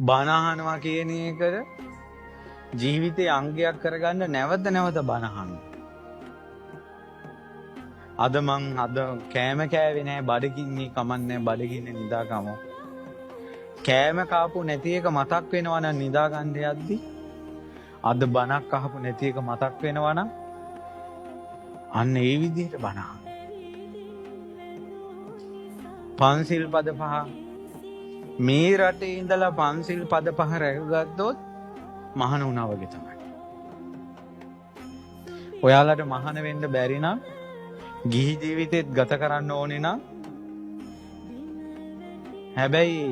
බණ අහනවා කියන එකට ජීවිතේ අංගයක් කරගන්න නැවත නැවත බණ අහන්න. අද මං අද කෑම කෑවේ නෑ, බඩගින්නේ, කමන්නේ, බඩගින්නේ, නිදාගමු. කෑම කාපු නැති එක මතක් වෙනවා නම් නිදා ගන්න යද්දි, අද බණක් අහපු නැති එක මතක් වෙනවා නම් අන්න ඒ විදිහට බණ අහන්න. පන්සිල් පද පහ මේ රටේ ඉඳලා පන්සිල් පද පහ රැකගත්තොත් මහණ වුණා වගේ තමයි. ඔයාලට මහණ වෙන්න බැරි නම්, ගිහි ජීවිතෙත් ගත කරන්න ඕනේ නම්, හැබැයි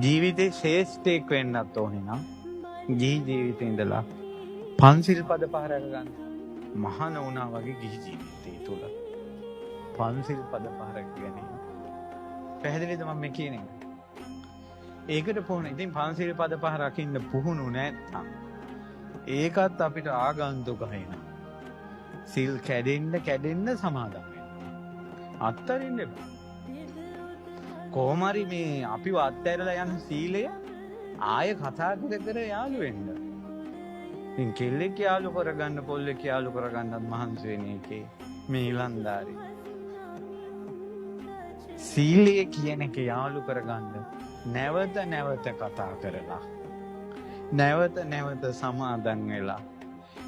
ජීවිතේ ශ්‍රේෂ්ඨයෙක් වෙන්නත් ඕනේ නම්, ගිහි ජීවිතේ ඉඳලා පන්සිල් පද පහ රැකගන්න. මහණ වුණා වගේ ගිහි ජීවිතේ තුල පන්සිල් පද පහ රැක ගැනීම. පැහැදිලිද මම මේ කියන එක? ඒකට පුහුණු. ඉතින් පන්සිල් පද පහ රකින්න පුහුණු නැත්තම් ඒකත් අපිට ආගන්තුකයි නා. සිල් කැඩෙන්න කැඩෙන්න සමාදන් වෙන්න. අත්තරින්න එපා. කොහොම හරි මේ අපිව අත්හැරලා යන සීලය ආය කතා කර කර යාළු වෙන්න. ඉතින් කෙල්ලෙක් යාළු කරගන්න, පොල්ලෙක් යාළු කරගන්නත් මහන්සි වෙන එකේ මේ ඉලන්දාරි. සීලය කියන එක යාළු කරගන්න නැවත නැවත කතා කරලා, නැවත නැවත සමාදන් වෙලා,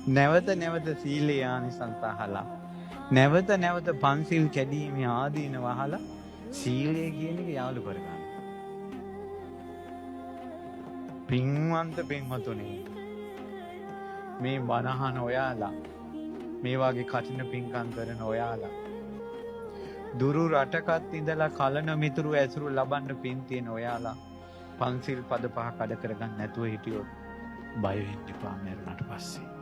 නැවත නැවත සීලේ ආනිසංස අහලා, නැවත නැවත පන්සිල් කැඩීමේ ආදීනව අහලා සීලය කියන එක යාළු කරගන්න. පින්වන්ත පින්වතුනි, මේ බණහන ඔයාලා, මේ වගේ කಠින පින්කම් කරන ඔයාලා, දුරු රටකත් ඉඳලා කලන මිතුරු ඇසුරු ලබන්න පින් තියෙන ඔයාලා පන්සිල් පද පහ කඩ කරගන්න නැතුව හිටියොත් බය වෙන්න එපා මැරුණාට පස්සේ.